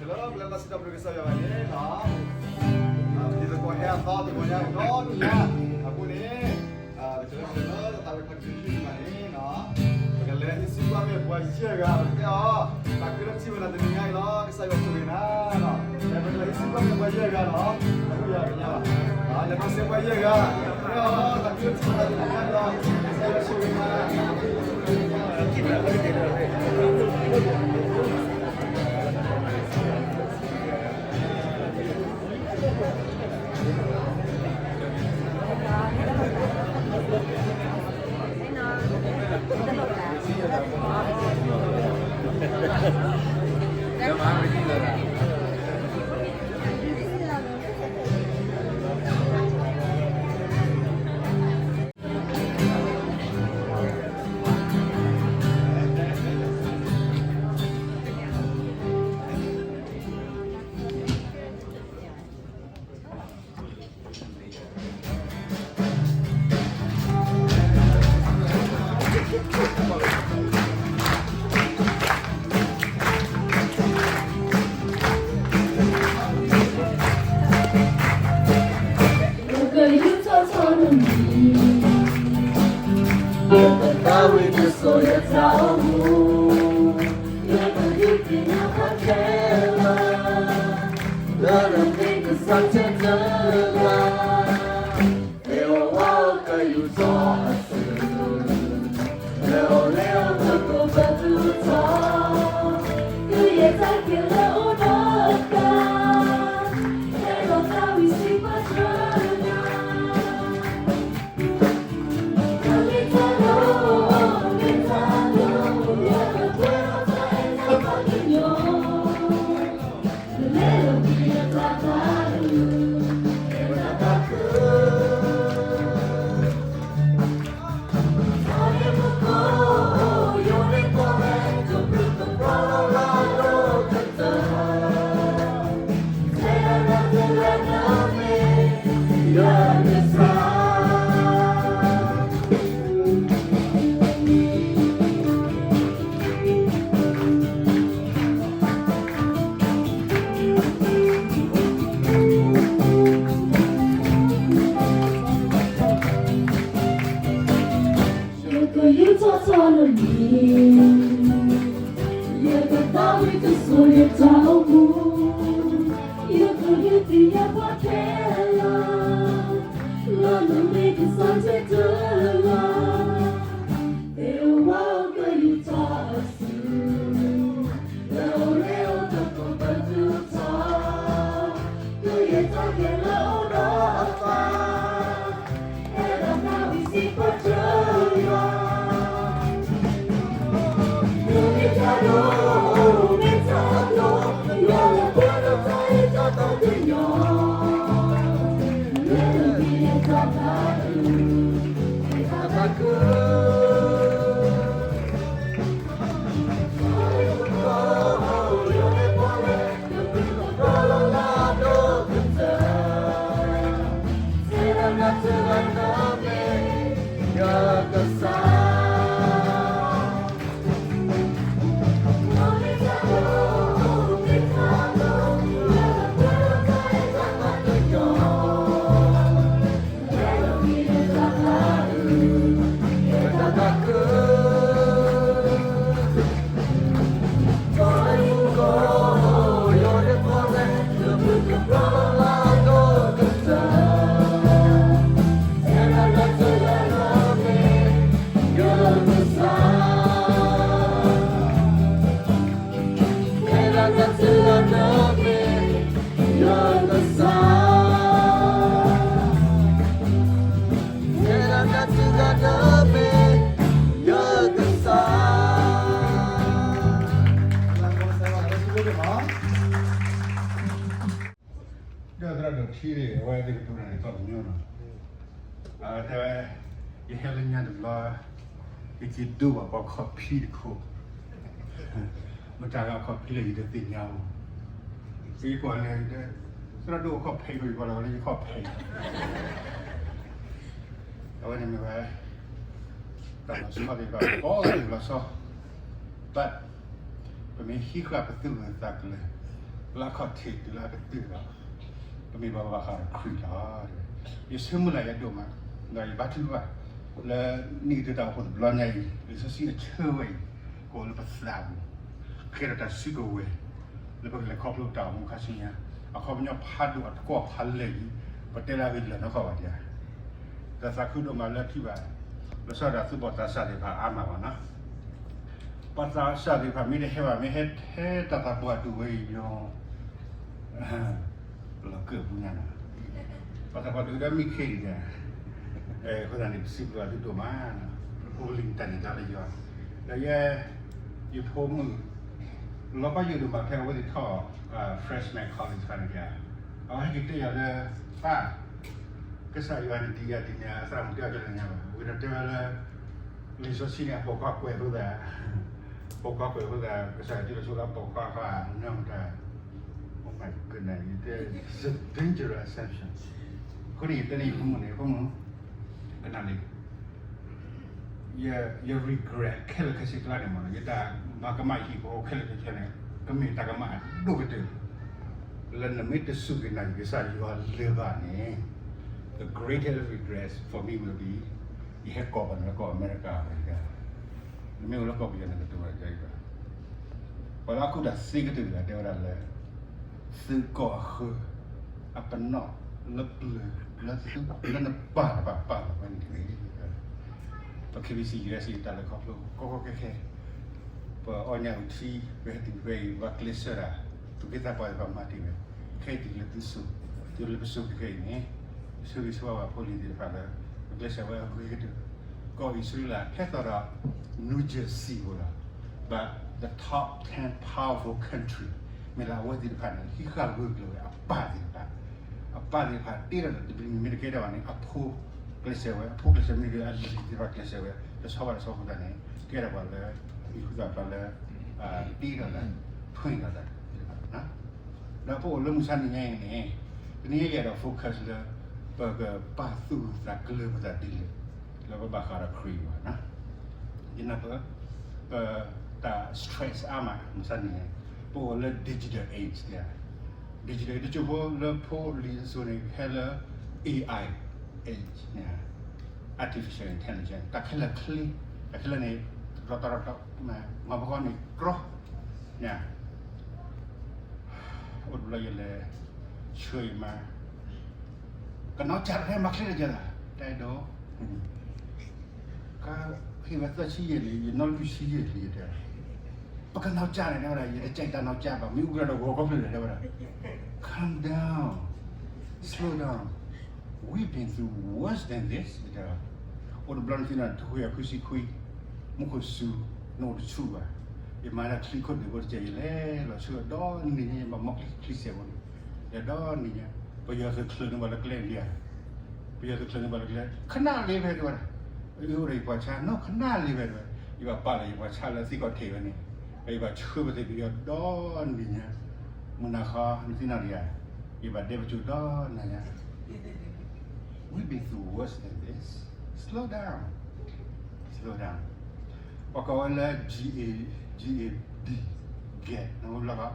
လၢပလဲၤတၢ်စံးထီၣ်ပတြၢၤကစၢ်ယွၤဘၣ်န့ၣ်လီၤ. ပှၤသကိးဟဲအသီသကိးညါဒီဒူၣ်ညါ အဃိန့ၣ် တချုးလၢပလဲၤလၢတၢ်သးဝံၣ်ခီၣ်ထံးတဖၣ်န့ၣ်လီၤ. ပကလဲၤဟံးစုကွၢ်မ့ၢ်ပှၤယဲၢ်ဂၤ ပကတဲအီၤ သးခုလၢထံၣ်ဝဲဒၣ်တနံၤညါအံၤလီၤ. ကစၢ်ယွၤဆိၣ်ဂ့ၤနၤလီၤ. ပကလဲၤဟံးစုကွၢ်မ့ၢ်ပှၤယဲၢ်ဂၤလီၤ. အဃိယၤကညါဘၣ် လဲၤမၤစၢၤပှၤယဲၢ်ဂၤ ပကတဲအီၤ သးခုလၢထံၣ်ဝဲဒၣ်တနံၤညါအံၤလီၤ. ကစၢ်ယွၤဆိၣ်ဂ့ၤနၤ ယကယူးထီၣ်ထီထီၣ်နမံၤ, ယကသးဝံၣ်တစိၤယတၢ်အိၣ်မူ, ယကဒုးသ့ၣ်ညါပှၤခဲလၢာ်, လၢနမ့ၢ်ကစၢ်ထဲတဂၤ, သ့ၣ်ဧိၤဝၣ်ဧိၤကယူးထီၣ်အစု, လဲၤအိၣ်လဲၤအိၣ်သကိးပသူထီၣ်, ကယဲၢ်တၢ်ခဲလၢာ်အိၣ်ဒီးအသး, ဟဲဒီးသးဝံၣ်စံးပာ်တၢ် ယကယူးထီၣ်ထီထီၣ်နမံၤ, ယကသးဝံၣ်တစိၤယတၢ်အိၣ်မူ, ယကဒုးသ့ၣ်ညါပှၤခဲလၢာ်, လၢနမ့ၢ်ကစၢ်ထဲတဂၤ, သ့ၣ်ဧိၤဝၣ်ဧိၤကယူးထီၣ်အစု, လဲၤအိၣ်လဲၤအိၣ်သကိးပသူထီၣ်, ကယဲၢ်တၢ်ခဲလၢာ်အိၣ်ဒီးအသး, ဟဲဒီးသးဝံၣ်စံးပာ်တၢ် ဒီးသရၣ်ဒိၣ်ထံန့ၣ် အဝဲသ့ၣ်ကတိၤတၢ်န့ၣ် သီၣ်တမံၤနီၤ, အဝဲတဲဝဲ ယဟဲလၢညါတဘျီ ယက့ၤဒိဘၣ်ပှၤခီၣ်ဖံးတခိၣ်, မတၤဂၤခီၣ်ဖံးလဲၣ် ယတသ့ၣ်ညါဘူး, ယကွၢ်လဲၣ် သရၣ်ဒိၣ်ခီၣ်ဖံး ယကွၢ်လီၤလၢယခီၣ်ဖံး, အဝဲန့ၣ်မ့ၢ်ဝဲ တၢ်လီၤဆီသ့ၣ်တဖၣ် ကိးဂၤဒဲးလီၤဆီ, but ပမ့ၢ်ဟံးဃာ်ပသူၣ်ဂၢၢ်သးကျၢၤ လၢအခီၣ်ထံးတုၤလၢအကတၢၢ်ဒီး ပမ့ၢ်ဘၣ်ဘၣ်ဃးဒီးခရံာ်လီၤ. ယဆၢမုၢ်လၢ်ယဒိၣ်မး, ဒီးယဘါထုကဖၣ် လၢနံၣ်ကတၢၢ်တၢ်အိၣ်ဖှိၣ်တဘျီညါအံၤ လံာ်စီဆှံအဆၢဝဲအံၤ ကအိၣ်လၢပသးပူၤ, ကဲထီၣ်တၢ်စုကဝဲၤ လၢပကလဲၤခီဖျိတၢ်အိၣ်မူခါဆူညါ, အခီပညီဖးဒိၣ်အတကွီၢ်ဖးလဲၢ်လံ, ပတဲလၢအဂ့ၢ်လၢာ်နီၢ်ကီၢ်ဘၣ်ဒံးဧါ. ဒီးသးခုဒိၣ်မးလၢထံၣ်ဘၣ် လီၤဆီဒၣ်တၢ်သူၣ်ဘီၣ်သးစၢ်သ့ၣ်တဖၣ်အါမးဘၣ်နီၤ. ပှၤသးစၢ်သ့ၣ်တဖၣ်မ့ၢ်တဟဲဘၣ် မ့ၢ်ဟဲထဲတၢ်သးပှၢ်ဒိၣ်ဝဲအံၤညီ လီၤကၢၣ်ပူၤညါနီၤ, ပှၤသးပှၢ်ဒိၣ်ဒီးမ့ၢ်ခဲအံၤဒီး, အဃိသတးန့ၣ် ပစံးဘျုးသုဒိၣ်မး, ပအိၣ်လံတၢ်န့ၣ်တၢ်လၢယွၤ, ဒီးယဲ ယဖိမုၣ် လီၤဘၣ်ယိၣ်ဒိၣ်မးဖဲအဝဲသ့ၣ်ထီၣ် freshman college တခါန့ၣ်, အဝဲဟဲက့ၤတဲယၤလၢ ပၢ် ကစၢ်ယွၤန့ၣ်ဒ်အံၤဒ်န့ၣ် အသးမုာ်တဲအီၤကလဲၣ်ညါဘၣ်, ဝံၤဒီးတဲဝဲလၢ လံာ်စီဆှံန့ၣ် အပိာ်ခွါကွဲးအဃိသတး, ပိာ်ခွါကွဲးအဃိသတး ကစၢ်ယွၤတ့လီၤဆိလၢအပိာ်ခွါဃါ နမတၤ Oh my goodness, it's a dangerous assumption. အဃိန့ၣ် ယတဲန့ၣ်ယဖိမုၣ်န့ၣ် ဖိမုၣ် ကနၣ်လံ ယ regret ခဲလၢာ်ခဲဆ့ကျါန့ၣ်မ့ၢ်နီၤ, ယတၢ်မၤကမၣ်ဟံၣ်ဖိခဲလၢာ်ခဲဆ့န့ၣ် ကမ့ၢ်တၢ်ကမၣ်အဒိၣ်ကတၢၢ် လၢနမ့ၢ်တစူၢ်က့ၤနာ်က့ၤကစၢ်ယွၤလၢၤဘၣ်န့ၣ်, the greatest regret for me will be ယဟဲကိးပှၤန့ၣ်လၢကီၢ်အမဲရကၤဝဲ, နမ့ၢ်အိၣ်လၢကီၢ်ပယီၤန့ၣ် ကတိၤဝဲဒ်အံၤဘၣ်. ပှၤလၢအခိၣ်တၢ်သ့ကတၢၢ်တဂၤတဲဝဲဒၣ်လၢ သုးကီၢ်အဃၢၤ အပနီၣ်လၢပျၢၤ လၢသု လၢနပၢ်တဖၣ်ပာ်လီၤဝဲန့ၣ်တဂ့ၤ. ပ K B C U S A တၢ်လဲၤခီဖျိကီကီခဲခဲ ပအီၣ်ညၣ်အုၣ်ထံ ပဟဲတုၤဖဲအံၤ ပှၤကျဲးစၢးတၢ် သူၣ်က့သးပှၢ်သ့ၣ်တဖၣ်မၤတ့ၢ်ဝဲ, ခဲအံၤတုၤလၢသုစိၤ တုၤလၢပစိၤခဲခဲအံၤန့ၣ် ဆၢဂ့ၤဆၢဝါဘၣ်ဖိလံၤသ့ၣ်တဖၣ်လၢ ပကျဲးစၢးဝဲအဂ့ၤကတၢၢ်, ကီၢ်အံၣ်စရ့လး ဟဲသီၣ်ဒီး New Jersey ဖိလီၤ, but the top ten powerful country မ့ၢ်လၢအဝဲသ့ၣ်တဖၣ်န့ၣ် ဟံးဃာ်ဂၢၢ်ကျၢၤဝဲအပၢ်သ့ၣ်တဖၣ်, အပၢ်သ့ၣ်တဖၣ်တ့ထီၣ်ဒီးတဘျုးမ့ၢ်တကဲထီၣ်ဘၣ်န့ၣ် အဖိကျဲးစၢးဝဲ, အဖိကျဲးစၢးမ့ၢ်ဂ့ၤ အလံၤသ့ၣ်တဖၣ်ကျဲးစၢးဝဲ, တဆီဘၣ်တဆီအဃိသတးန့ၣ် ကဲထီၣ်ပှၤလၢ မံၤဟူသၣ်ဖျါလၢ တ့ထီၣ်တၢ် ထွဲထီၣ်တၢ်သ့ၣ်တဖၣ် ဒီးပအိၣ်လၢမုၢ်ဆါနံၤညါအံၤန့ၣ် တနံၤအံၤယအဲၣ်ဒိး focus လၢ ပကပာ်သူၣ်ပသးကျၢၤပသးဒ်လဲၣ် လၢပဘၣ်ဃးဒီးခရံာ်အဂီၢ်, ယနၢ်ပၢၢ် ပတၢ် stress အါမး မုၢ်ဆါနံၤညါ ပအိၣ်လၢ digital age ဒ် digital age တစိၢ်ဖိလၢဖိလံၤအစိၤန့ၣ် ဟဲလၢ A I age န့ၣ် artificial intelligence တၢ်ခဲလၢာ်ချ့, တၢ်ခဲလၢာ်န့ၣ် တတီၤတီၤတီၤတီၤ မၤပဃီန့ၣ်ကြီ န့ၣ် အိၣ်တဘျီယလဲၤဆှၢယမါ ကနီၢ်ကၢ်တဟဲမၤချ့လၢၤကဲသး တဲဒိ ကဟ့ၣ်ဝဲသၢဆံယဲၢ်လံ ယနီၢ်လွံၢ်ဆံယဲၢ်လံ တဲ ပကနီၢ်ကၢ်န့ၣ် တဲဝဲဒၣ် ယတကြိုက်တၢ်နီၢ်ကၢ်ဘၣ် မ့ၢ်အူကြၢးဒီးဂီၤခီဖျၢၣ်န့ၣ် တဲဝဲဒၣ် calm down, slow down, we've been through worse than this တဲ အိၣ်တဘျီနသ့ၣ်နီၣ် တခွံကယၤခွံဆံခွံ မူခိၣ်စူၤ နအိၣ်တဆူၣ်ဘၣ် ယမၤဒၣ်ချံခိၣ်ဒံးဖိတကဲး ယလဲၤလီၤဆူဒီနံၤညါ ယဘၣ်မီၢ်ချံဆဲးဖိန့ၣ် ယဒီနံၤညါ ပယီၤသုးချုးန့ၢ်ပှၤလၢကျဲလံဧါ ပယီၤသုးချုးန့ၢ်ပှၤလၢကျဲ ခနၣ်လံဖဲတဲဝဲဒၣ် အအိၣ်ဒီးယပှၤဆါ နီၢ်ခနၣ်လံဖဲတဲဝဲ ယဘၣ်ပာ်လီၤယပှၤဆါလၢသံကီၢ်ထံးဝဲန့ၣ် ဒီးယဘၣ်ဆှၢပသ့ၣ်ပယီၤဒီနံၤညါ မုၢ်နၤခီ နသ့ၣ်နီၣ်ဒံးဧါ ယဘၣ်ဒဲပစိၤဒီနၤညါ We've been through worse than this. Slow down. Slow down. ပှၤကိးဝဲလၢ G A, G A D, GAD နဘျီ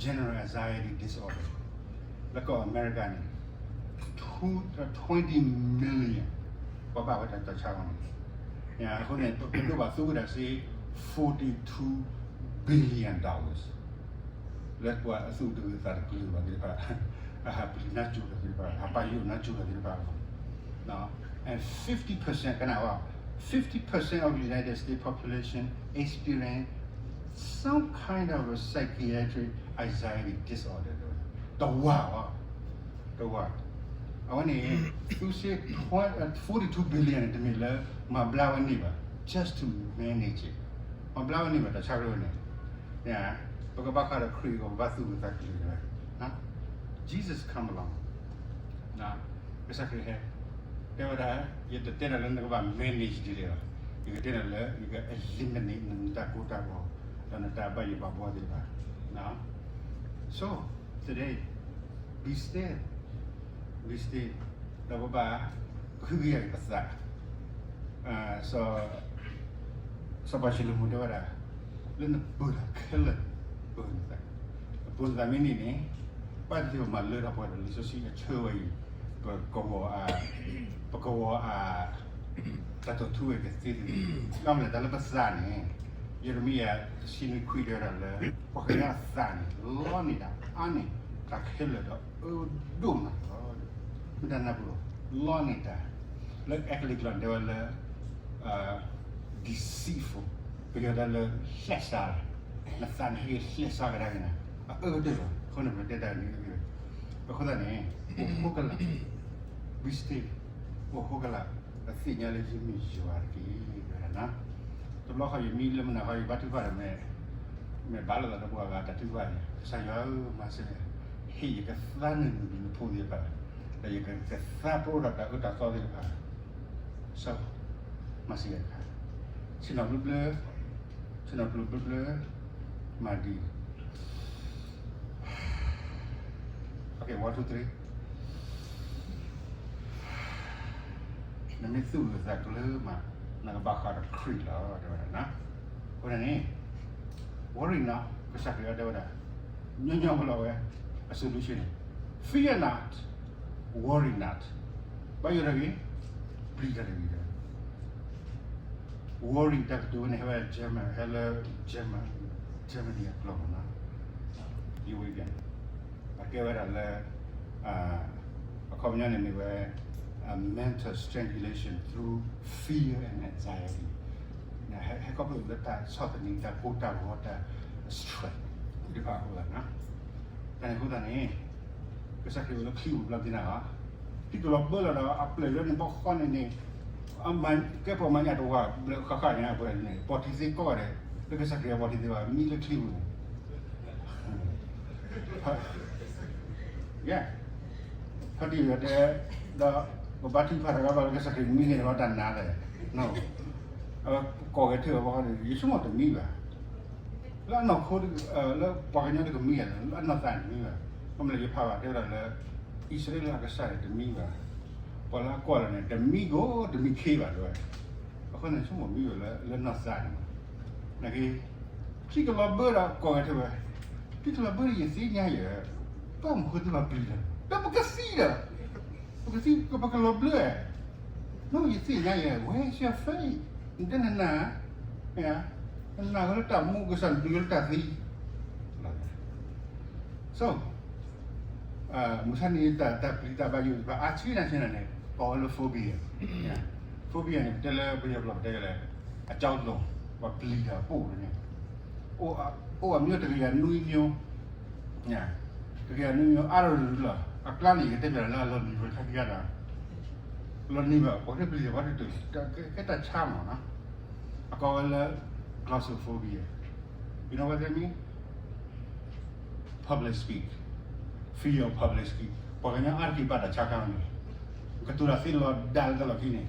General Anxiety Disorder လၢကီၢ်အမဲရကၤန့ၣ် two, twenty million ပှၤဘၣ်ဝဲတၢ်ဆါအီၤန့ၣ် အဃိန့ၣ် ပဒိးဘၣ်သူဝဲဒၣ်စ့ forty two billion dollars လၢပှၤအသူၣ်တဂုၤသးတကျၢၤဘၣ်သ့ၣ်တဖၣ် အဟးပျံၤနါစိၤတၢ်သ့ၣ်တဖၣ် ဟးပာ်ယိၣ်နါစိၤတၢ်သ့ၣ်တဖၣ် and fifty percent ကနၣ်ဝဲ fifty percent of the United States population experience some kind of a psychiatric anxiety disorder တဝာ်ဝဲ တဝာ် အဝဲန့ၣ် သူစ့ forty two billion န့ၣ် တမ့ၢ်လၢမၤဘျါဝဲန့ၢ်ဘၣ် just to manage it မၤဘျါဝဲန့ၢ်ဘၣ် တၢ်ဆါရၢန့ၣ် ပကဘၣ်ဃးဒီးခရံာ်အဂီၢ် ပဘၣ်သူၣ်ဝဲသးကလၢၤဝဲ Jesus come along ကစၢ်ခရံာ်ဟဲ တဲဝဲဒၣ် ယတတဲနၤလၢနကဘၣ် manage ဒ်လဲၣ်ဘၣ် ယကတဲနၤလၢ ယက eliminate နတၢ်ကိၢ်တၢ်ဂီၤ ဒီးနတၢ်ဘၣ်ယိၣ်ဘၣ်ဘှီသ့ၣ်တဖၣ် So today, be still, be still ဒီးပဘၣ် ပဟုကယာ်က့ၤပသး စီၤပၤၡလိၤမိၤတဲဝဲဒၣ် လၢနပၢၤတၢ်ခဲလၢာ် ပၢၤနသး အပၢ ပသးမ့ၢ်န့ၢ်န့ၣ်, ဘၣ်သ့ၣ်သ့ၣ်ပမၤလၢထီၣ်ပှဲၤဒီးလံာ်စီဆှံအဆၢဝဲအံၤ, ပကဝီၤအ, ပကဝီၤအ, တၢ်တိာ်ထူဝဲကသ့သ့ၣ်, ဘၣ်မနုၤလဲၣ် တၢ်လၢပသးန့ၣ်, ယံးရမံယၤတဆံနွံခွံတဲဝဲဒၣ်လၢ ပှၤကညီအသးန့ၣ် လီန့ၢ်တၢ်အါန့ၢ်တၢ်ခဲလၢာ်ဒီးအၢဒိၣ်မးလီၤ. မ့ၢ်တၢ်နၢ်ပၢၢ်လီၤ, လီန့ၢ်တၢ်, လၢအဲကလံးကျိာ်န့ၣ်တဲဝဲလၢ deceitful, ပယီၤတဲလၢ လှည့်စား, နသးန့ၣ်ဟဲက့ၤ လှည့်စား ကဒါက့ၤနၤ, အအၢကတၢၢ်လီၤ. အဃိန့ၣ် ပကတဲတၢ်န့ၣ်, အဃိသတးန့ၣ် အိၣ်ဃိကလာ်, be still, အိၣ်ဃိကလာ်, ပသ့ၣ်ညါလၢယမ့ၢ်ယွၤတက့ၢ်, တဲဝဲဒၣ်. တဘျီဃီယမံလၢမုၢ်နၤဃီ ယဘါထုကဖၣ်ဒီး မ့ၢ်ဘါလိာ်သးဒီးပှၤဂၤတၢ်ထုကဖၣ်န့ၣ် ကစၢ်ယွၤဧၢ, မၤစၢၤ, ဟ့ၣ်ယကသါနုာ်နဖိသ့ၣ်တဖၣ်, ဒီးယကသါပှဲၤဒီးတၢ်အၢတၢ်သီသ့ၣ်တဖၣ်, စီၤ, မၤစၢၤယၤတခါ, ဆ့ၣ်နီၤဘျၢဘျၢ, ဆ့ၣ်နီၤပျိဘျၢဘျၢ, မၤဒံး Okay, one, two, three. နမ့ၢ်သူၣ်အုးသးကျၢၤမး, နကဘၣ်ဃးဒီးခရံာ်လီၤ, တဲဝဲဒၣ်. အဃိန့ၣ်, worry not, ကစၢ်ခရံာ်အတဲဝဲဒၣ်, ညီညီဖိလီၤဝဲ, အ solution န့ၣ်, fear not, worry not, ဘၣ်ယိၣ်တၢ်ဂ့ၤ, ပျံၤတၢ်တဂ့ၤ, worry တၢ်ကတိၤန့ၣ် ဟဲဝဲ German, ဟဲလၢ German, Germany အကျိာ်မးနီၤ, ယဝဲၢ်န့ၣ်, အကဲဝဲဒၣ်လၢ အခီပညီန့ၣ်မ့ၢ်ဝဲ mental strangulation through fear and anxiety, ဟဲခီဖျိလၢတၢ်ဆီၣ်သနံး တၢ်ကိၢ်တၢ်ဂီၤ တၢ် stress သ့ၣ်တဖၣ်အဃိသတးန့ၣ်, တၢ်န့ၣ်အဃိသတးန့ၣ်, ကစၢ်ခရံာ်အိၣ်လၢချံပူၤဘျီသ့ၣ်နၤဧါ, ထံကလီၤဘၢလီၤဒီးအပျဲၢ်လၢန့ၣ်ဘီဃီန့ၣ်န့ၣ်, ကဲပှၤမၤညၣ်တဝၤဘျၢဃၣ်ဃၣ်န့ၣ် အပှဲၤန့ၣ် ပီၣ်ထံသ့ကိးဂၤဒဲး, လၢကစၢ်ခရံာ်အပီၣ်ထံသ့ဘၣ် မံလၢချံပူၤန့ၣ် ယဲ, ဖါတံၢ်တဲ, ဒီးပဘါထုကဖၣ်တဂၤဘၣ်လၢကစၢ်ခရံာ်မံန့ၢ်လီၤတၢ်နါလဲၣ်, ကိးဂဲၤထၢၣ်အဘီဃီန့ၣ် ယဆိကမိၣ်တမံဘၣ်, လၢအနီၢ်ခိ, လၢပှၤကညီတကမံဘၣ်, လၢအနီၢ်သးန့ၣ်တမံဘၣ်, ခီမ့ၢ်လၢယဖးဘၣ်တဲဝဲဒၣ်လၢ အံၣ်စရ့လးအကစၢ်န့ၣ်တမံဘၣ်, ပှၤလၢအကွၢ်လီၤန့ၣ် တမံကိးတမံခ့ဘၣ်တဲဝဲ, အဃိန့ၣ်ဆိကမိၣ်မံဘၣ်လၢနီၢ်သးန့ၣ်မး, နက့ ထံကလီၤဘၢဒီးကိးဂဲၤထၢၣ်ဝဲ, ထံကလီၤဘၢဒီးယသ့ၣ်ညါယဲ, ဘၣ်မနုၤဃိသုဘၣ်ပျံၤလီၤ, ဒီးပကသံဒီး, ပကသံ ပကလီၤဘၢ, နယသ့ၣ်ညါယဲ, where's your faith? နတဲနနာ်, နနာ်ဃီလၢတၢ်မူကစၢ် နပျံၤလၢတၢ်သံ So, မုၢ်ဆါန့ၣ် တၢ်ပျံၤတၢ်ဘၣ်ယိၣ်တဖၣ် အါဆံးနၤဆံးနၤန့ၣ် ကိးဝဲလၢ phobia, phobia န့ၣ် ပတဲလၢပယီၤကျိာ်ပတဲလၢ အကြောက်လို့, ပှၤပျံၤတၢ်ပိာ်န့ၣ်, အိၣ်အမျိုးတကယၤနွံမျိုး, တကယၤနွံမျိုး အါရၢၢ်လီၤ, အကျါန့ၣ် ယကတဲပျးလၢအလီၤနံၤဝဲခါကယၤဒီး, လီၤနံၤဘၣ် ပှၤတပျံၤတၢ်ဘၣ်တတုၤ, ကဲတၢ်ဆါမးနီၤ, အကိးဝဲလၢ glossophobia, you know what that mean? Public speak, fear of public speak, ပှၤကညီအါတက့ၢ်ဘၣ်တၢ်ဆါခါန့ၣ်, ကတိၤတၢ်သ့လီၤဒါလၢတၢ်လီၢ်ခံန့ၣ်,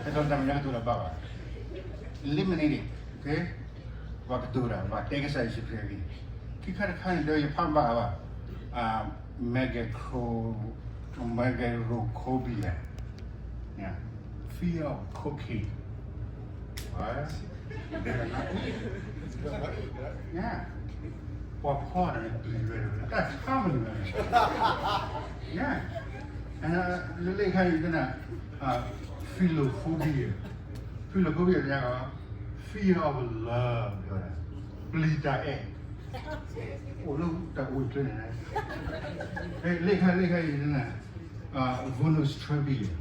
ဟဲထီၣ်တၢ်မဲာ်ညါကတိၤတၢ်ဘၣ်ဘၣ်, eliminate it, okay, ပှၤကတိၤတၢ် ပှၤတဲကစၢ်ယ့ၣ်ၡူးခရံာ်အဂ့ၢ်, ခံခါတခါန့ၣ် တဲယဖးဘၣ်ဘၣ်, megachro, megarophobia, fear of cocaine, ပှၤဖီၣ်န့ၣ်ပျံၤဝဲ, တၢ်ဆါမနုၤလဲၣ်, လၢလၢခါအံၤတဲနၤ, philophobia, philophobia တဲ, fear of love, ပျံၤတၢ်အဲၣ်, အိၣ်လၢတၢ်အိၣ်အချၢန့ၣ်, လၢခါလၢခါအံၤတဲနၤ, vulnostrobia,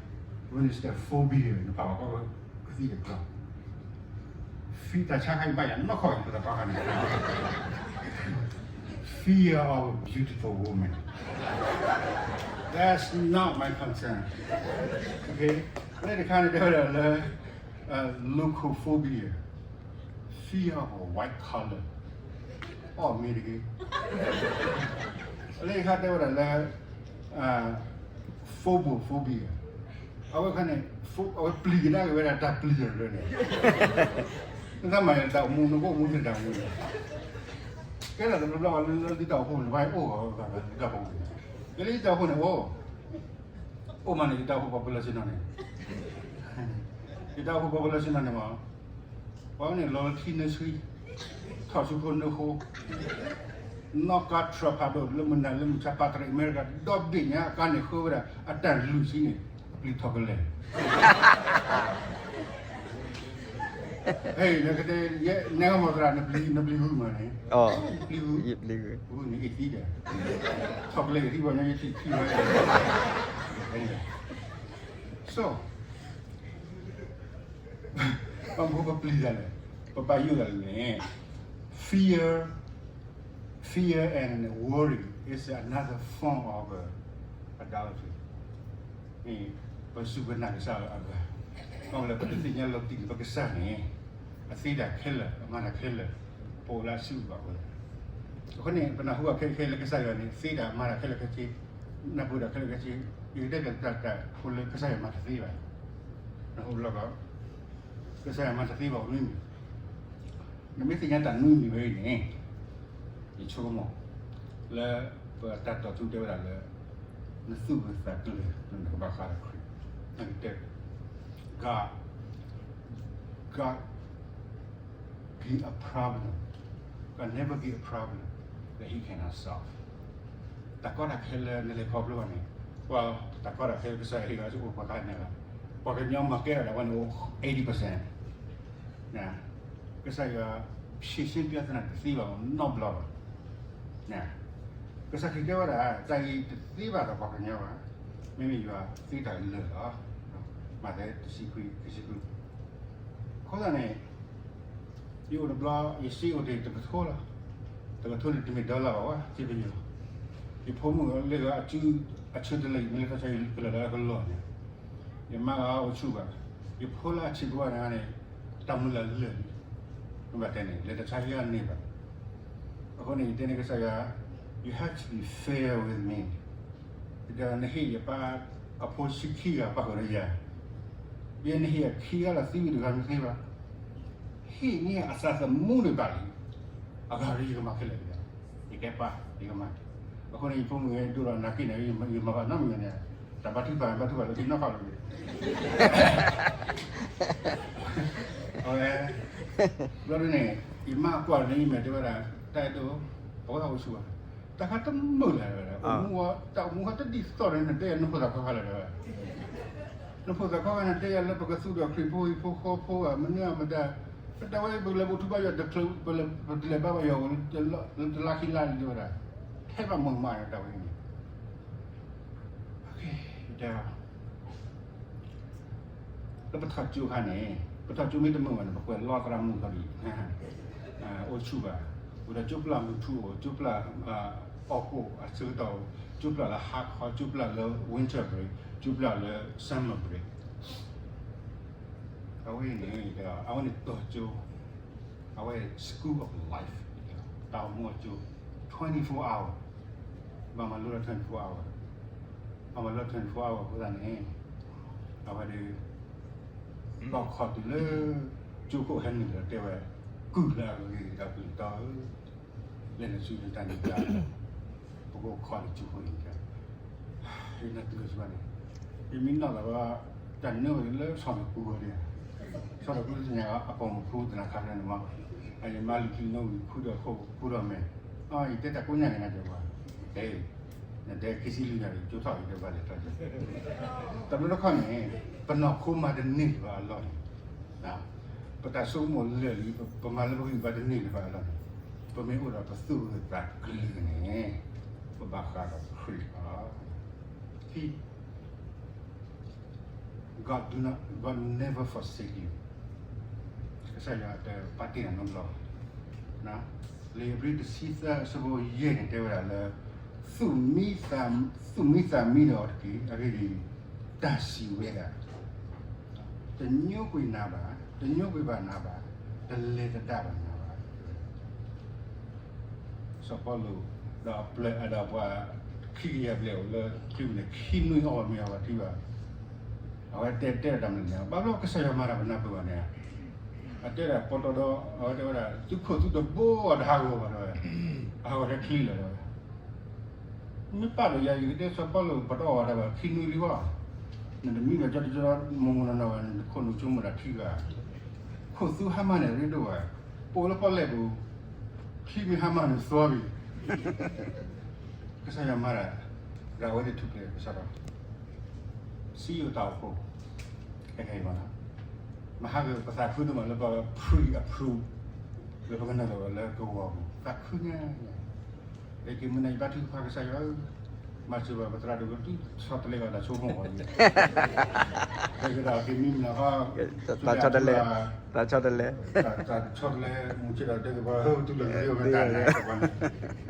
vulnostrobia နပာ်ဘၣ်ကီးလၢကသံၣ်တကျီၤ ဖံတၢ်ဆါခါအံၤဘၣ်ယၤနီၢ်ခီၣ်အံၤ ပတပာ်ဃာ်န့ၣ်, fear of a beautiful woman, that's not my concern, okay, လၢတခါန့ၣ်တဲဝဲဒၣ်လၢ leukophobia, fear of a white collar, အီၣ်မ့ၤတဂ့ၤ, လၢတခါတဲဝဲဒၣ်လၢ phobophobia, အဝဲခါန့ၣ် အဝဲပျံၤကဒါက့ၤဝဲဒၣ်တၢ်ပျံၤတၢ်လၢန့ၣ်, နတၢ်မၤယတၢ်အိၣ်မူ နကအိၣ်မူန့ၣ်တၢ်မူန့ၣ်, ကဲဒၣ်တဘျီဘျီလၢလၢသုတၢ်အိၣ်ဖှိၣ်န့ၣ် ဘၣ်အိၣ်ဂီၢ်တၢ်အိၣ်ဖှိၣ်န့ၣ်, ကဲလၢယတၢ်အိၣ်ဖှိၣ်န့ၣ်အိၣ်, အိၣ်မးန့ၣ် ယတၢ်အိၣ်ဖှိၣ်ပှၤပၢလီၢ်ဆ့ၣ်နီၤန့ၣ်, ယတၢ်အိၣ်ဖှိၣ်ပှၤပၢလီၢ်ဆ့ၣ်နီၤန့ၣ်မး, ပှၤန့ၣ်လီၤလၢထံနၢဆှံ, ထီၣ်ဆူခိၣ်နၢဃိ, နီၢ်ကါ truck ဖးဒိၣ် လၢမုၢ်နၤလၢမုၢ်ဆါ ပာ်တရံးအမဲရကၤ ဒီဘ့ၣ်ညါ အကါန့ၣ်ဃုဝဲဒၣ် အတၢ်လုၢ်ဆံန့ၣ် ပျံၤထီၣ်ကလဲာ် ဟဲ နကတဲ နဲကမီၤသရၣ် နပျံၤဂုာ်မးန့ၣ် ပျံၤဂုာ် ဂုာ်န့ၣ်အ့ၣ်သံဒီး ထီၣ်ကလဲာ်အံၤသံဘၣ်ညီ ယထံၣ်ထံၣ်ဝဲ so ဘၣ်မနုၤပပျံၤတၢ်လဲၣ်, ပဘၣ်ယိၣ်တၢ်လဲၣ်န့ၣ် fear, fear and worry is another form of uh, idolatry. ပစူၢ်က့ၤနာ်ကစၢ်အဂၤ, ဘၣ်မနုၤပတသ့ၣ်ညါလီၤတံၢ်ပကစၢ်န့ၣ် အသ့တၢ်ခဲလၢာ် အမၤတၢ်ခဲလၢာ် ပအိၣ်လၢအစုကဘၣ်ဝဲ အဃိန့ၣ် ပနၢ်ဟူဘၣ်ခဲလၢာ်ခဲဆ့လၢကစၢ်ယွၤန့ၣ် သ့တၢ်မၤတၢ်ခဲလၢာ်ခဲဆ့, နၢ်ပၢၢ်တၢ်ခဲလၢာ်ခဲဆ့, ယကတဲတၢ်တၢ်ဖိလၢကစၢ်ယွၤမၤတသ့ဘၣ်, နၢ်ဟူလီၤကီး, ကစၢ်ယွၤမၤတသ့ဘၣ်အိၣ်နွံမံၤ, နမ့ၢ်သ့ၣ်ညါတၢ်နွံမံၤဝဲအံၤန့ၣ်, ယဆိကမိၣ်, လၢပတၢ်တိာ်ထူတဲဝဲဒၣ်လၢ နသူၣ်ဂၢၢ်သးကျၢၤ နကဘၣ်ဃးဒီးခရံာ်, နကတဲ God, God be a problem, God never be a problem that he cannot solve. တၢ်ကီတၢ်ခဲလၢနလဲၤခီဖျိဘၣ်န့ၣ်, ပှၤတၢ်ကီတၢ်ခဲလၢကစၢ်ယွၤဟ့ၣ်ဂ့ၤအီၤ အိၣ်ပှၤခါန့ၣ်လီၤ, ပှၤကညီမၤကဲထီၣ်ဒၣ်ဝဲန့ၣ်အိၣ် eighty percent ကစၢ်ယွၤ ဖြေရှင်းပြဿနာ တသ့ဘၣ်နီတဘျီဘၣ်, ကစၢ်ခရံာ်တဲဝဲဒၣ် တၢ်အံၤတသ့ဘၣ်ဒီးပှၤကညီဘၣ်, မ့မ့ၢ်ယွၤသ့တၢ်လၢာ်လီၤ, မးသဲတဆံခွံ တဆံခွံ, အဃိသတးန့ၣ် ယအိၣ်တဘျီ ယစ့အိၣ်တ့ၢ်တကထိလီၤ, တကထိန့ၣ်တမ့ၢ် dollar ဘၣ်ဝဲ စ့ပယီၤ, ယဖိမုၣ်လၢအစု အဆၢတလၢ ယမ့ၢ်လဲၤထီၣ်ဆါယကလၢာ်လၢကလီၢ်န့ၣ်, ယမါဂၤအိၣ်ဆူၣ်ဘၣ်, ယဖိလၢအဆံးဖိဘၣ်န့ၣ်န့ၣ်, တၢ်မုၢ်လၢ်လၢာ်လံ, မ့ၢ်ဘၣ်တဲန့ၣ် လဲၤတၢ်ဆါယၤန့ၢ်ဘၣ်, အဃိန့ၣ် ယတဲန့ၢ်ကစၢ်ယွၤ, you have to be fair with me, ဒီးနဟ့ၣ်ယပၢ်အဖိဆံခံဂၤပာ်ဃုာ်ဒီးယၤ, ယဲနဟ့ၣ်အခံဂၤလီၤသံဝံၤတဂၤမ့ၢ်သ့ဘၣ်, ဟ့ၣ်န့ၢ်အသးသမူန့ၣ်ဘၣ်လံ, အဂၤဒီးယကမၤခဲလၢာ်တဂၤ, ယကဲပၢ် ယကမၤ, အဃိန့ၣ် ယဖိမုၣ်ဂ့ၤဒိၣ်ဒီးနၤက့န့ၣ် ယမၤဘၣ်နီတမံၤန့ၣ်, တၢ်ဘါထုကဖၣ် ဘါထုကဖၣ်လၢခံနီၢ်ခီၣ်လီၤ, အဝဲ, ဘျီဒ်န့ၣ် ယမါကွၢ်န့ၣ် ယမဲာ်တဲဝဲဒၣ် တၢ်အဲၣ်ဒိး, အဝဲအိၣ်ဆူၣ်ဘၣ်, တၢ်ခါတမုာ်လၢၤဝဲဒၣ်, တၢ်အိၣ်မူဟီတဒ်သိးန့ၣ် နတဲယၤနဖိသၣ်ခွါခါလၢၤဝဲ နဖိသၣ်ခွါဂၤန့ၣ် တဲယၤလၢပကသူၣ်ဒီးခရံာ်ဖိဟံၣ်ဖိဃီဖိဧါ မနုၤအမတၤ, ပတၢ်ဝဲပကလဲၤဘူၣ်ထူဘါယွၤတချုး ပလဲၤဘါဘၣ်ယွၤအိၣ်လၢတလါခံလါလံဝဲဒၣ်, ထဲဘၣ်မၤမၤတၢ်ဝဲန့ၣ်, လၢပထီၣ်ကၠိခါန့ၣ် ပထီၣ်ကၠိမ့ၢ်တမုာ်ဘၣ်န့ၣ် ပကွဲးလီသရၣ်မုၣ်ခီဒံး, အိၣ်ဆူၣ်ဘၣ်, အိၣ်ဒီးကၠိပျၢ်မုၢ်ထူအိၣ် ကၠိပျၢ် အီၣ်ကိၣ်အဆၢကတီၢ်, ကၠိပျၢ်လၢ hard core, ကၠိပျၢ်လၢ winter break, ကၠိပျၢ်လၢ summer break, အဝဲန့ၣ်, အဝဲန့ၣ်တီၤကၠိ, အဝဲ school of life, တၢ်အိၣ်မူအကၠိ, twenty-four hour, ဘၣ်မၤလိလၢ twenty-four hour, ဘၣ်မၤလိလၢ twenty-four hour အဃိသတးန့ၣ်, အဝဲဒီး ဘၣ်ခီတုၤလၢ ကၠိခိၣ်ဟဲနုာ်လီၤတဲဝဲ, ကုၢ်လၢအဂ့ၤဒီးကုၢ်တီဧၢ, လဲၤနုာ်ဆူနတၢ်နံၤတၢ်, ပကအိၣ်ခိးလၢကၠိခိၣ်အံၤ, ယနၢ်တူၢ်လီၤဆူဘၣ်န့ၣ်, ယမ့ၢ်နီၢ်သးဘၣ်, တၢ်နၢဝဲလၢဆီၣ်လီၤပူၤဝဲဒၣ်, ဆီၣ်လီၤပူၤတသ့ၣ်ညါအပိာ်မုၣ်ဖိသနာ်ခါဖဲန့ၣ်မး, ယမါလူၤထံနၢဝံၤ ခုဒီးခိၣ် ခိၣ်ဒီးမဲာ်, ယတဲတၢ်ကိးညါက့ၤနၤတဲဝဲ, နတဲခံဆံလွံၢ်နၣ်ရံၣ် ကၠိထီၣ်အံၤတဲဘၣ်လဲၤထီၣ်ကၠိ, တဘျီတခီၣ်န့ၣ်, ပနီၢ်ခိမၤတန့ၢ်လၢၤဘၣ်အလီၢ်န့ၣ်, ပတၢ်ဆိကမိၣ်လၢာ်လံ ပမၤလၢပဂံၢ်ဘါတန့ၢ်လၢၤဘၣ်အလီၢ်န့ၣ်, ပမ့ၢ်အိၣ်ဒီးပသူၣ်ဂၢၢ်သးကျၢၤန့ၣ်, ပဘၣ်ဃးဒီးခရံာ်လီၤ. God do not, God never forsake you. ကစၢ်ယွၤတပာ်တ့ၢ်နၤနီတဘျီဘၣ်. လံာ်ဧ့ၤဘြံၤတဆံသၢအဆၢဖိယဲၢ်န့ၣ်တဲဝဲဒၣ်လၢ သူၣ်မံသး, သူၣ်မံသးမံဒီးအီၤတက့ၢ်, အဂ့ၢ်ဒ်အံၤ, တၢ်စံးဝဲဒၣ်, တညိကွံာ်နၤဘၣ်, တညိကွံာ်ဘၣ်နၤဘၣ်, တလဲၤသဒၣ်ဘၣ်နၤဘၣ်. စီၤပီလူး, ဒီးအပျဲၢ်, ဒီးပှၤခံကယၤဘျဲၣ်အိၣ်လၢချံပူၤန့ၣ် ခံနွံအီၣ်ဘၣ်မ့ၤအီၣ်ဘၣ်ထံဘၣ်. အဝဲတဲတဲတၢ်မနုၤလဲၣ်, ဘၣ်ဘျီကစၢ်ယွၤမၤတၢ်ပနၢ်ပၢၢ်ဘၣ်န့ၣ်, အတဲဒၣ်ပီတီဒီး အဝဲတဲဝဲဒၣ် သုခိၣ်သုတဘိအီၤတဟးဂီၤဘၣ်တဲဝဲ, အဟးဂီၤထဲချံလီၤတဲဝဲ. မ့ၢ်ပာ်ဒီးယၤ ယကတဲစီၤပီလူး ပတအီၣ်ဘၣ်တၢ်ဘၣ် ခံနွံလံဘၣ်. နတမံဒီးကၠီတကၠီ မိၢ်မိၢ်နီၢ်နီၢ်ဘၣ်န့ၣ် နခိၣ်နူာ်ဆိကမိၣ်တၢ်ခံဂၤ, ခိၣ်သူဟါမၢ်န့ၣ် ရ့ဒိၣ်ဘၣ်, ပအိၣ်လၢပီၣ်လဲၣ်ပူၤ, ချံမ့ၢ်ဟါမၢ်န့ၣ်သွီဘၣ်, ကစၢ်ယွၤမၤတၢ် ဒီးအဝဲသ့ၣ်ထူၣ်ဖျဲးကစၢ်ဒီး စံယိၣ်တၢ်အိၣ်ဖှိၣ် ခဲခဲအံၤဘၣ်နီၤ, မဟါကပသးခုဒိၣ်မးလၢပ pre-approve လၢပကနုာ်လီၤလၢကဝီၤပူၤ သးခုညါညါ, လၢက့ၤမုၢ်နၤယဘါထုကဖၣ်ကစၢ်ယွၤဧၢ, မၤစၢၤဘၣ်ပသရၣ်ဒိၣ်ကတုၤ ဆီတလဲအီၤတၢ်ဆိကမိၣ်အီၤန့ၣ်, ကဲကဒီးက့ၤမံမနုၤဃီ, သးဆီတလဲ, သးဆီတလဲ, သးဆီတလဲ မုၢ်ဆ့ၣ်ဒီးတဲကပၤ ဟဲတူၢ်လီၤက့ၤဝဲတၢ်လဲၣ်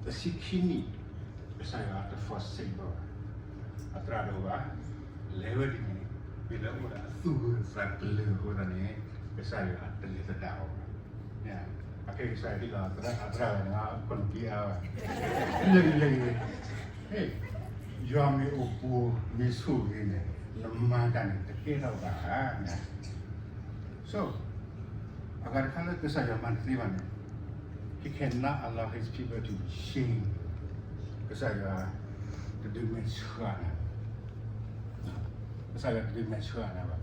တဆံခံနံၣ် ကစၢ်ယွၤတ forsake ဘၣ်ဘၣ်, အသရၣ်ဒိၣ်ဘၣ်, လဲၤဝဲဒ်န့ၣ် မ့ၢ်လၢအိၣ်ဒီးအသူၣ်ဂၢၢ်သးကျၢၤအဃိသတးန့ၣ် ကစၢ်ယွၤတလဲၤသဒၣ်အီၤဘၣ်, အခဲကစၢ်ယွၤဟ့ၣ်လီၤအသရၣ်န့ၣ် အကီၢ်နူာ်က့အါဘၣ်, လဲၤလဲၤလဲၤ, ယွၤမ့ၢ်အိၣ်ပူၤမ့ၢ်ဆိၣ်ဂ့ၤန့ၣ် နမၤတၢ်န့ၣ်တကဲထီၣ်ဘၣ်ဧါ So အဂၤတခါလၢကစၢ်ယွၤမၤတသ့ဘၣ်န့ၣ် he cannot allow his people to be shamed. ကစၢ်ယွၤတဒုးမဲာ်ဆှးနၤဘၣ်, ကစၢ်ယွၤတဒုးမဲာ်ဆှးနၤဘၣ်,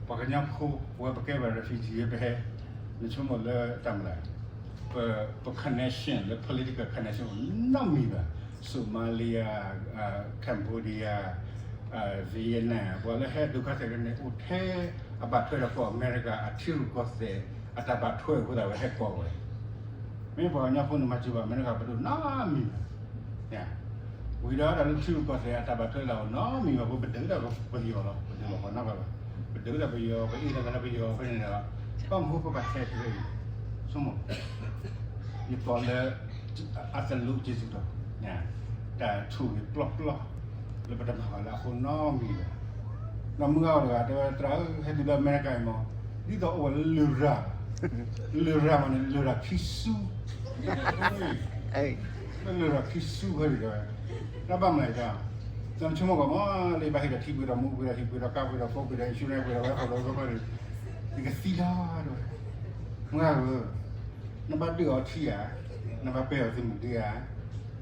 ပှၤကညီဖိဝဲပကဲဘၣ် refugee ပဟဲ, နဆိကမိၣ်လၢတၢ်မလၢ်, ပ ပ connection လၢ political connection နီတမံၤဘၣ်, Somalia, Cambodia, Vietnam ပှၤလၢဟဲဒုက္ခသည်န့ၣ် အိၣ်ထဲအဘၣ်ထွဲဒီးကီၢ်အမဲရကၤ အထံရူၢ်ကီၢ်သဲး အတၢ်ဘၣ်ထွဲအဃိသတးဝဲဟဲကိးဝဲ, မ့ၢ်ပှၤကညီဖိန့ၣ်မၤစၢၤဘၣ်အမဲရကၤပဒိၣ်နီတမံၤဘၣ်, ဝံၤဒီးတၢ်လၢထံရူၢ်ကီၢ်သဲးအတၢ်ဘၣ်ထွဲလၢအအိၣ်နီတမံၤဘၣ်အဃိ ပဒုးဒၣ်ပယီၤလီၤ, ပဒုးလီၤပှၤနီတဂၤဘၣ်, ပဒုးဒၣ်ပယီၤ ပအ့ၣ်လိာ်သးလၢပယီၤဖဲန့ၣ်ဒီး ဘၣ်မနုၤဃိပဘၣ်ဟဲက့ၤ, ဆိကမိၣ် ယကိးလၢ အသလိ ကျေးဇူးတော်, တၢ်ဆိၣ်ဂ့ၤပျီပျီ လၢပတမၤဘၣ်လၢအဃိနီတမံၤဘၣ်, ဒီးမုၢ်ဂၤအီၤတဂၤတဲဝဲ သရၣ်ဧၢ ဟဲတုၤလၢအမဲရကၤအံၤမး ဒ်သိးအိၣ်ဝဲလၢလရာ်, လရာ်မးန့ၣ် လရာ်ခံဆူ, လၢလရာ်ခံဆူဖဲန့ၣ်တဲဝဲ, တၢ်ဘၣ်မနုၤလဲၣ်, နဆိကမိၣ်ကီးမး လၢယဘၣ်ဟ့ၣ်ဒီးထံပှ့ၤဒီးမူပှ့ၤဒီးဟံၣ်ပှ့ၤဒီးကါပှ့ၤဒီးဖိပှ့ၤဒီး insurance ပှ့ၤဒီးဝဲဃီဒီးဝဲဃီဒီး ယကသံလီၤတဲဝဲ, မုၢ်ဂၤဧၢ နဘၣ်ဒုးအီၤထံဧါ, နဘၣ်ပဲာ်အီၤသုးမုၢ်ဒံဧါ,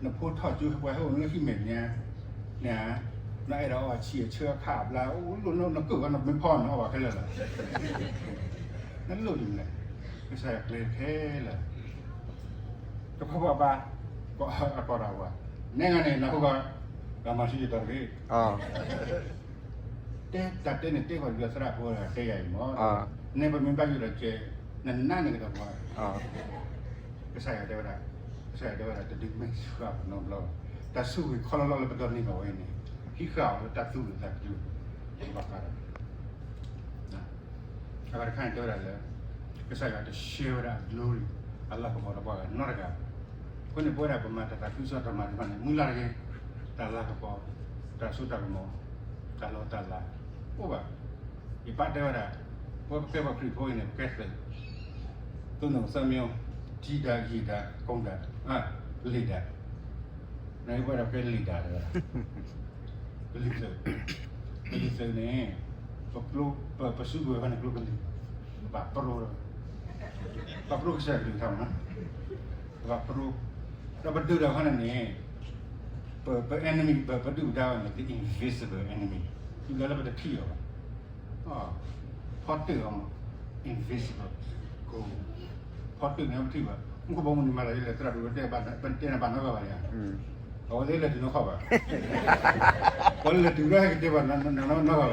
နဖိထီၣ်ကၠိပှၤဟဲအိၣ်လၢဟံၣ်မဲာ်ညါ, န့ၣ်, နအဲၣ်ဒိးအီၣ်ဆံးအဆၢအခါအဘျါ, အိၣ်လိၣ်နကၢၣ်ဝဲနမ့ၢ်ဖီနအီၣ်ဘၣ်ခဲလၢာ်လီၤ, နလိၣ်ဒ်လဲၣ်, ကစၢ်ယွၤကျဲခဲလၢာ်, ကဖီဘၣ်ဘၣ်, အကီၢ်ဒီးဝဲ, နဲဂၤန့ၣ် နဟူဂီၤ, ဒီးမၤဆူယတီၤတဂ့ၤ တဲတၢ်တဲန့ၣ်တဲဃီၤဒီးသရၣ်ဖိတဲယၤအံၤမး, နဲပမ့ၢ်ဘၣ်ယိၣ်ဒီးကဲ, နနးန့ၣ်ကဒီးပှၤ, ကစၢ်ယွၤတဲဝဲဒၣ်, ကစၢ်ယွၤတဲဝဲဒၣ် တဒုးမဲာ်ဆှးပနီတဘျီဘၣ်, တၢ်ဆိၣ်ဂ့ၤခီလီၤလီၤလၢပဒိးန့ၢ်ဘၣ်ဝဲအံၤန့ၣ်, ဟံးဃာ်အီၤလၢတၢ်သူၣ်ဂၢၢ်သးကျၢၤ, ဘၣ်ဃးဒီး အဂၤတခါန့ၣ်တဲဝဲဒၣ်လၢ ကစၢ်ယွၤတရှဲဝဲဒၣ်အ glory အလၤကပီၤဒီးပှၤဂၤနီတဂၤဘၣ်. အဃိန့ၣ် ပဝဲဒၣ်ပမၤတၢ်သးခုကစီၣ်တၢ်မၤတဖၣ်န့ၣ် မုၢ်လၢ်တဂ့ၤ, တၢ်လၤကပီၤ, တၢ်စိတၢ်ကမီၤ, တၢ်လီၢ်တၢ်လၤ, အိၣ်ဘၣ်. ယပၢ်တဲဝဲဒၣ်, ပဝဲပကဲပှၤခရံာ်ဖိအံၤန့ၣ် ပကဲသုး, သိးနိၣ်သၢမၠိ, တံၤဒၣ်, ယံာ်ဒၣ်, ကိၢ်ဒၣ်, လံာ်ဒၣ်, နပဝဲဒၣ်ပကဲလံာ်ဒၣ်တဂၤ ပလုၢ်သုး, ပလုၢ်သုးန့ၣ်, ပကျိ, ပစုကဝဲၤဖဲန့ၣ်ကျိကလုာ်, ပဘၣ်ပြိ, ပဘၣ်ပြိကစၢ်ကလုၢ်ကထါမး, ပဘၣ်ပြိ, ဒီးပဒုးတၢ်ခါန့ၣ်န့ၣ်, ပ ပ enemy ပ ပဒုၣ်ပဒါဝဲန့ၣ် the invisible enemy, တုၤလၢလၢပတထံၣ်အီၤဘၣ်. ဖီတၢၣ်အီၤမး, invisible, ဖီတၢၣ်န့ၣ်ပထံၣ်ဘၣ်, မူခိၣ်ဘီမုၢ်န့ၣ်မၤတၢ်ဒ်လဲၣ် သရၣ်ဒိၣ်တဲ, ပတဲနၤဘၣ်နီတဂၤဘၣ်ယၤ, အဝဲသ့ၣ်လဲၤတုၤနီၢ်ခီၣ်ဘၣ်, ပလဲၤတုၤလၢဟဲကတဲဘၣ်နီတဂၤဘၣ်, မ့ၢ်ဂ့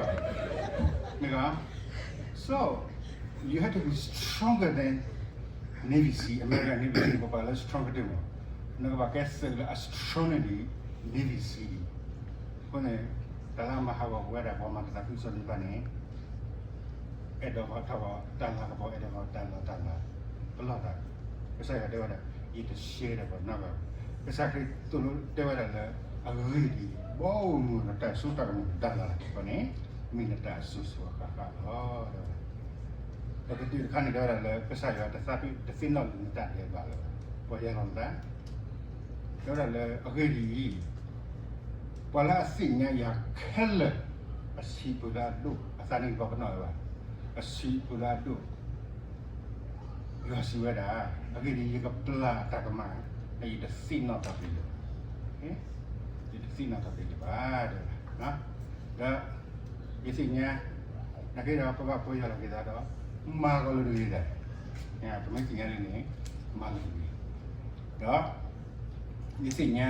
ၤ, so you have to be stronger than Navy SEAL, American Navy SEAL န့ၣ် ပပာ်လၢ strong ကတၢၢ်မး, နကဘၣ်ကဲသုးလၢအ strong န့ၢ်ဒံး Navy SEAL အံၤ, အဃိန့ၣ်, တၢ်လၢအမၤဟးဂီၤပဝဲဒၣ်ပှၤမၤတၢ်သးခုကစီၣ်သ့ၣ်တဖၣ်န့ၣ် အဲၣ်ဒိးထီၣ်ဘၣ်တၢ်လၤကပီၤ အဲၣ်ဒိးထီၣ်တၢ်လီၢ်တၢ်လၤ, ပလီၢ်တၢ်, ကစၢ်ယွၤတဲဝဲဒၣ်, ယတရှဲဒီးပှၤနီတဂၤဘၣ်. ကစၢ်ခရံာ်သိၣ်လိတဲဝဲဒၣ်လၢ, အဂ့ၢ်ဒ်အံၤ, ဘီမုၢ်နတၢ်စိတၢ်ကမီၤတၢ်လၤလၤကပီၤန့ၣ်, မ့ၢ်နတၢ်အစိၤစိၤအဃၣ်ဃၣ်လီၤ. ပကတၢၢ်တခါန့ၣ်တဲဝဲဒၣ်လၢ ကစၢ်ယွၤတသးပ့ၤ တသ့ၣ်နီၣ်လၢနတၢ်ဒဲးဘးလၢၤဘၣ်, ပှၤယဲလီၤနသး တဲဝဲဒၣ်လၢအဂ့ၢ်ဒ်အံၤ, ပှၤလၢအသ့ၣ်ညါယၤခဲလၢာ်, အဆံးပၢၤလၢအဒိၣ်, အသးန့ၣ်ပှၤပနီၣ်ဝဲဘၣ်, အဆံးပၢၤလၢအဒိၣ်, ယွၤစံးဝဲဒၣ်, အဂ့ၢ်ဒ်အံၤ ယကပျၢ်တၢ်ကမၣ်, ဒီးယတသ့ၣ်နီၣ်တၢ်ပ့ၤလၢၤဘၣ်, ယတသ့ၣ်နီၣ်တၢ်ပ့ၤလၢၤဘၣ်, ဒီး, ယသ့ၣ်ညါ, နာ်က့ဒီးပဘၣ်ပၢယွၤလီၤက့ၤသးဒီး, မၤကီးလၢတဂ့ၤဒၣ်, ပမ့ၢ်သ့ၣ်ညါလၢန့ၣ်, မၤလၢတဂ့ၤ, ဒီး ယသ့ၣ်ညါ,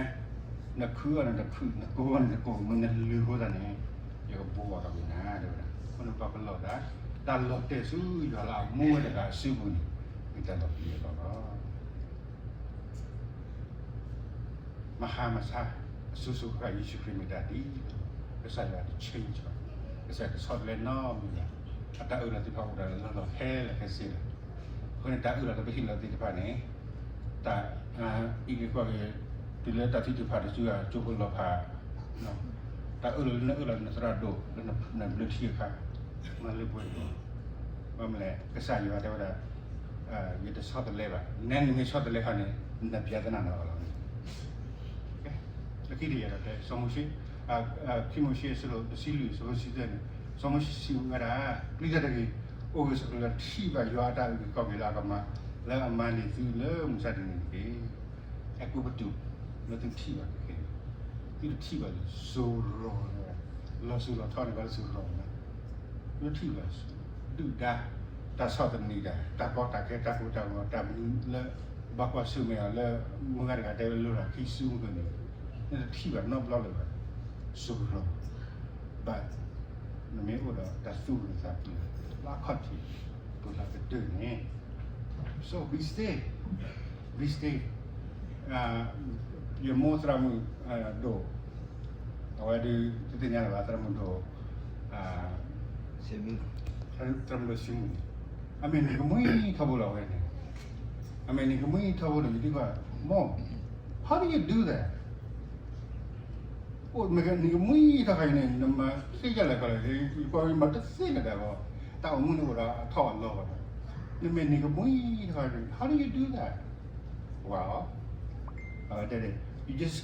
နခုအီၤနတခု, နကိးအီၤနတကိး, မ့ၢ်နလုၢ်အဃိသတးန့ၣ်, ယကဘိးဘၣ်ထီၣ်ကွံာ်နၤ တဲဝဲဒၣ်. အဃိန့ၣ်ပကလီၢ်ဒၣ် တၢ်လီၤတဲာ်ဆူယွၤလၢအမူဝဲတဂၤအစုပူၤန့ၣ်, မ့ၢ်တၢ်လီၤပျံၤအလီၢ်လီၤ. မဟါမဆါ, အစိၤစိၤဃၣ်ဃၣ် ယ့ၣ်ၡူးခရံာ်မ့ၢ်တၢ်ဒ်, ကစၢ်ယွၤတ change ဘၣ်, ကစၢ်ယွၤတဆီတလဲနီတမံၤဘၣ်. အတၢ်အၢၣ်လီၤသ့ၣ်တဖၣ်အိၣ်ဒၣ်လၢလီၢ်လီၢ်ခဲလၢာ်ခဲဆ့လီၤ. အဃိန့ၣ် တၢ်အၢၣ်လီၤလၢပဟ့ၣ်လီၤသ့ၣ်တဖၣ်န့ၣ်, တၢ်, အံၤကကွၢ်က့ၤ, တုၤလၢတၢ်သံတဖၣ်တစု အကၠိဖိလီၤဖး, တၢ်အၢၣ်လီၤလၢနအၢၣ်လီၤနသရၣ်ဒိၣ် လၢနဘျုးထံအခါ, မၤလၢပှဲၤ, ဘၣ်မနုၤလဲၣ် ကစၢ်ယွၤတဲဝဲဒၣ်, ယတဆီတလဲဘၣ်, နဲနမ့ၢ်ဆီတလဲခါန့ၣ်, နပြဿနာနီၢ်လီၤန့ၣ် လၢခံတယၤဒီးတဲ စီၤမိၤၡ့, ခံမိၤၡ့ အဆၢဒိၣ်တဆံလွံၢ် အဆၢဖိတဆံသၢန့ၣ်, စီၤမိၤၡ့စံးဝဲဒၣ်, ပျံၤတၢ်တဂ့ၤ, အိၣ်ဂၢၢ်ဆိးကျၢၤလၢထံၣ်ဘၣ်ယွၤအတၢ်အုၣ်က့ၤခီၣ်က့ၤလၢအကမၤ, လၢအမၤန့ၢ်သုလၢမုၢ်ဆါတနံၤန့ၣ်တက့ၢ်. အဲၤကူပတူး, လၢသုထံၣ်ဘၣ်က့ၤ, သုတထံၣ်ဘၣ်လၢစိၤရီၤ, လီၤစိၤလီၤထီန့ၣ် ဘၣ်လၢစိၤရီၤန့ၣ်, သုထံၣ်ဘၣ် ဒုၣ်ဒါ, တၢ်ဆီၣ်သနံးတၢ်, တၢ်ကီတၢ်ခဲ တၢ်ကိၢ်တၢ်ဂီၤ တၢ်မနုၤလၢ ဘၣ်ကွၢ်ဆၢၣ်မဲာ်အီၤလၢ မုၢ်ဂၤတဂၤတဲဝဲလၢလီၤခံစုမုၢ်ကန့ၣ်, နတထံၣ်ဘၣ်နီတဘျီလၢၤဘၣ်, စိၤရီၤ, ဘၣ်, နမ့ၢ်အိၣ်ဒီးတၢ်သူၣ်အုးသးအုး, လၢအခီၣ်ထံး, ပှၤလၢကတၢၢ်န့ၣ်, so be still, be still, ယမိၢ်သရၣ်မုၣ်ဒိၣ်, အဝဲဒုး တသ့ၣ်ညါလၢၤဘၣ် သရၣ်မုၣ်ဒိၣ်, သရၣ်မုၣ်ဒိၣ်စံမုၢ်န့ၣ်, အမ့ၢ်နံၤကမှံထီဘိလီၤဝဲန့ၣ်, အမ့ၢ်နံၤကမှံထီဘိဒီး ယဒုးကွၢ်, မိၢ်, how do you do that? အိၣ်မ့ၢ်နံၤကမှံထီခါအံၤန့ၣ် နမၤသ့ဒ်လဲၣ်ခီလဲၣ်, ယကွၢ်မၤတသ့လၢၤဒၣ်ဘၣ်, တၢ်အိၣ်မူန့ၣ်အိၣ်ဒီးအထီၣ်အလီၤဘၣ်ဒီး, နမ့ၢ်နံၤကမှံထီခါအံၤန့ၣ် how do you do that? ဝၤအီၤ, အဝဲတဲ, you just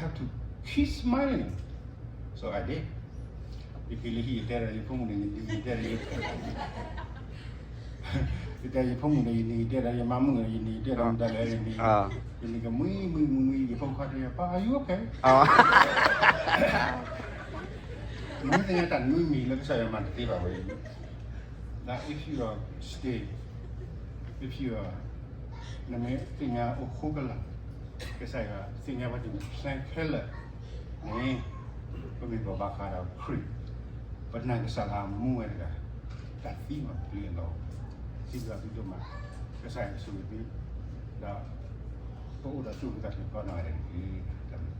have to keep smiling. So I did. ယက့ၤလၢဟံၣ် ယတဲဒီးယဖိမုၣ်န့ၣ်, ယတဲဒီးယ, ယတဲယဖိမုၣ်န့ၣ် ယနံၤတဲဒီး ယမါမုၣ်န့ၣ် ယနံၤတဲဒီး မတၤလဲၣ်န့ၣ်, ယနံၤကမှံမှံမှံမှံ, ယဖိခွါတဲယၤ ပါ, are you okay? နမ့ၢ်သ့ၣ်ညါတၢ်နွံမံၤလၢကစၢ်ယွၤမၤတသ့ဘၣ်ဝဲအံၤ, that if you are stay, if you are, နမ့ၢ်သ့ၣ်ညါအိၣ်ဃိကလာ်, ကစၢ်ယွၤသ့ၣ်ညါဘၣ်တၢ် plan ခဲလၢာ်န့ၣ်, ပမ့ၢ်ပဘၣ်ဃးဒီးခရံာ်, ပနာ်ကစၢ်လၢအမူဝဲတဂၤ, တၢ်သံမၤပျံၤအလီၢ်, စံးဘျုးသုဒိၣ်မး, ကစၢ်ယွၤကဆိၣ်ဂ့ၤသု, ဒီး ပအိၣ်ဒီးသူၣ်ကသးခုကီးနီၢ်ဂၤဒဲးတက့ၢ်.